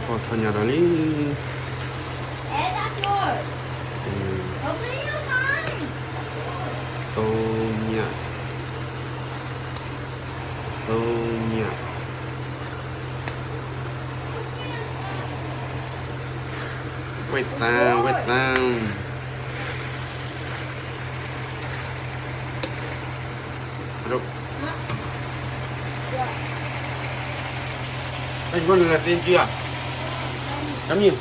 ထီၣ်ညၣ်ဒီးလံ. အ သိညၣ်, သိညၣ်, ဝဲၢ်သၣ်, ဝဲၢ်သၣ်. 哎，你给我来点鸡啊，什么？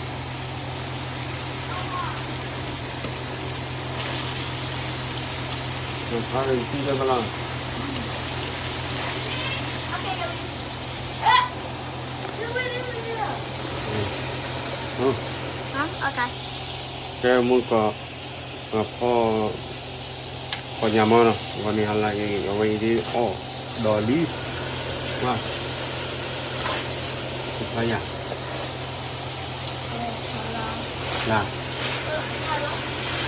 我看你听见没了？嗯，嗯。啊，OK。这木瓜。 ဖီ, ဖီညၣ်မးနီၤ, ဝဲန့ၣ်ဟါလၢအံၤ အဝဲအံၤဒ်အီၣ်ဒီးလံ, ဝါ, ဖီယၤ, လၢ,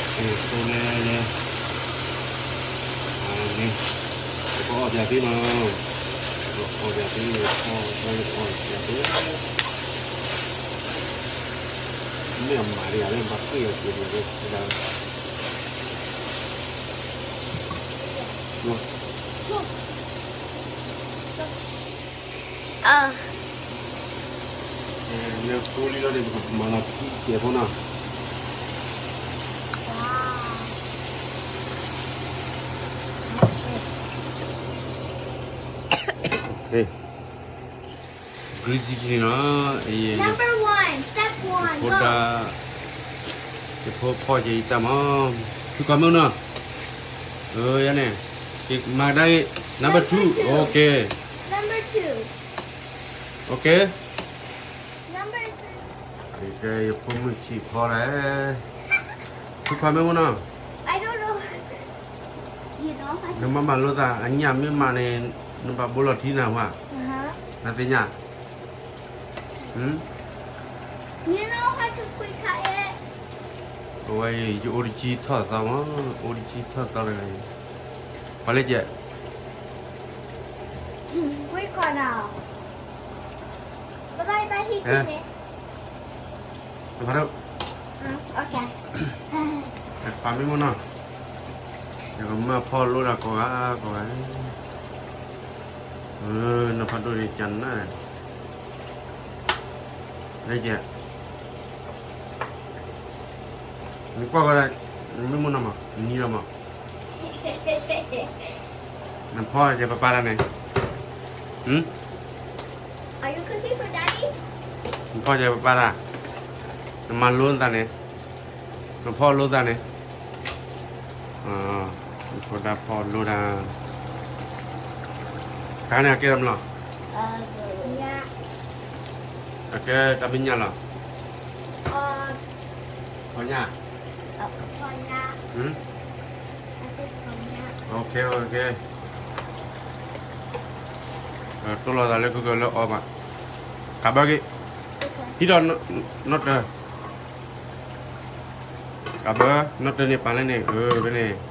အ့ၣ် သိလဲလဲ, န့ၣ်, ပကအီၣ်ပၠးသ့နီၤ, ပကအီၣ်ပၠးသ့, အီၣ်, အီၣ်ပၠးသ့, မ့ၢ်အမၤဒံးဧါ, မ့ၢ်ဘၣ်ဃ့ၢ်အီၤက့ၤဒံးဧါ, လၢကိလံလီၤန့ၣ် ပကမၤလီၤထံကဲးဖိနီၤ. ဂရံစံကန့ၣ်နီၤ, အံၤ, ဖိဒၣ်, ယဖိဖီက့ၤယတၢ်မၤ, ဖုကီၢ်မုၢ်နီၤ, အၢ ယၤန့ၣ်, က့ၤမၤကဒါအံၤ, number two, okay, okay, ကဲ ယဖိမုၣ်ဆံးဖီလဲၣ်, ဖုကီၢ်မုၢ်မနီၤ. နမၤမၤလိသး အညၣ်မ့ၢ်မးန့ၣ် နဘၣ်ဘိလီၤထံနၤဝဲ, နသ့ၣ်ညါ, အဝဲအံၤ ယအိၣ်တကံထီၣ်သီမး, အိၣ်တကံထီၣ်သီတဂၤအံၤ, ပှၤလဲၣ်ကဲး နဖးဒိၣ်, နဖးမ့ၢ်မနီၤ, ယကမၢဖီလိတၢ်ကိးဂၤကိးဂၤ, နဖးဒိၣ်န့ၣ်ကနၣ်, လဲၣ်ကဲး, နကွၢ်ကီးဒၣ်, နမ့ၢ်မနီၤမး နနံၤလီၤမး နဖီယဲပပၢ်တၢ်န့ၣ်, နဖီယဲပပၢ်တၢ်, နမၤလိနသးန့ၣ်, နဖီလိသးန့ၣ်, နဖိဒၣ်ဖီလိတၢ်, တၢ်န့ၣ်အကဲတၢ်မနုၤလီၤ, အကဲတၢ်မ့ၢ်ညၣ်လီၤ, ဖီညၣ်, okay, okay, တိၢ်လိာ်သးလၢကကလၢအီဘၣ်, ကးဘၢက့ၤ, ဟံးဒီးနီၢ်တၢၤ, ကးဘၢ, နီၢ်တၢၤန့ၣ်ပာ်လၢန့ၣ်, အၢ ဖဲန့ၣ်